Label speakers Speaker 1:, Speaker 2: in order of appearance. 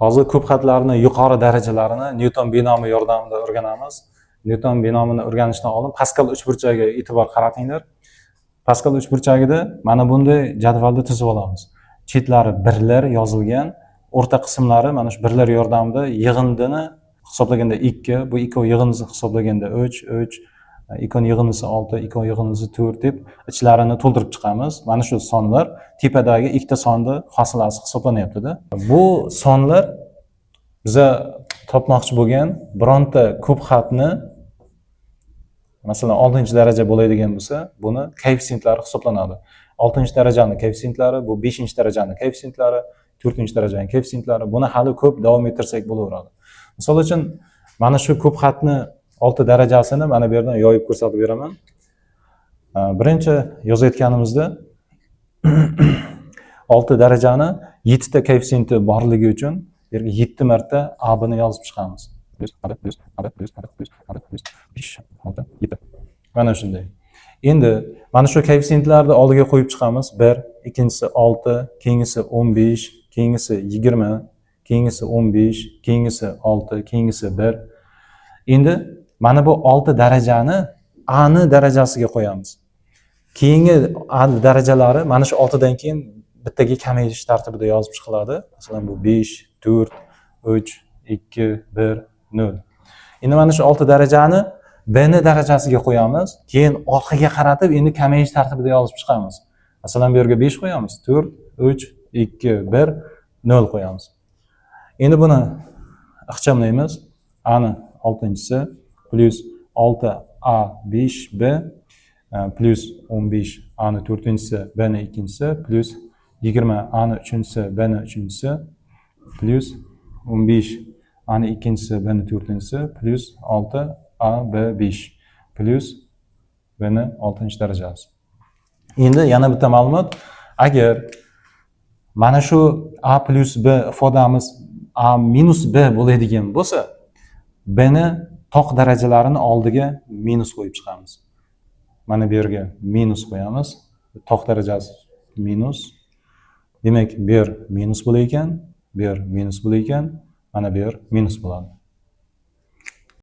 Speaker 1: Hozir ko'p xatlarni yuqori darajalarini Nyuton binomi yordamida o'rganamiz. Nyuton binomini o'rganishdan oldin Paskal uchburchagiga e'tibor qaratinglar. Paskal uchburchagida mana bunday jadvalda tuzib olamiz. Chetlari birlar yozilgan, o'rta qismlari mana shu birlar yordamida yig'indini hisoblaganda 2, bu ikkov yig'indisi hisoblaganda 3, 3, ikkovni yig'indisi 6, ikkov yig'indisi 4 deb ichlarini to'ldirib chiqamiz. Mana shu sonlar tepadagi ikkita sonni hosilasi hisoblanyapti-da. Bu sonlar biza topmoqchi bo'lgan bironta ko'p xatni, masalan, 6 daraja bo'ladigan bo'lsa, buni koeffisiyentlari hisoblanadi. 6 darajani koeffisiyentlari, bu 5 darajani koeffisiyentlari, 4 darajani koeffisiyentlari, buni hali ko'p davom ettirsak bo'laveradi. Misol uchun, mana shu ko'p xatni 6 darajasini mana bu yerdan yoyib ko'rsatib beraman. Birinchi yozayotganimizda 6 darajani 7 ta koeffitsiyenti borligi uchun bu yerga 7 marta a bni yozib chiqamiz. Plyus a b plyus a b plyus a b plyus a b plyus 5, 6, 7. Mana shunday. Endi mana shu koeffitsiyentlarni oldiga qo'yib chiqamiz. 1, ikkinchisi 6, keyingisi 15, keyingisi 20, keyingisi 15, keyingisi 6, keyingisi 1. Endi mana bu 6 darajani a ni darajasiga qo'yamiz. Keyingi a darajalari mana shu 6 dan keyin bittaga kamayish tartibida yozib chiqiladi. Masalan, bu 5, 4, 3, 2, 1, 0. Endi mana shu 6 darajani b ni darajasiga qo'yamiz. Keyin orqaga qaratib endi kamayish tartibida yozib chiqamiz. Masalan, bu yerga 5 qo'yamiz. 4, 3, 2, 1, 0 qo'yamiz. Endi buni ixchamlaymiz. A ni 6-chisi plyus 6 a 5 b plyus 15 a ni 4-chisi b ni 2-chisi plyus 20 a ni 3-chisi b ni 3-chisi plyus 15 a ni 2-chisi b ni 4-chisi plyus 6 a b 5 plyus b ni 6 darajasi. Endi yana bitta ma'lumot: agar mana shu a plyus b ifodamiz a minus b bo'ladigan bo'lsa, b ni toq darajalarini oldiga minus qo'yib chiqamiz. Mana bu yerga minus qo'yamiz. Toq darajasi minus. Demak, bu yer minus bo'lar ekan, bu yer minus bo'lar ekan, mana bu yer minus bo'ladi.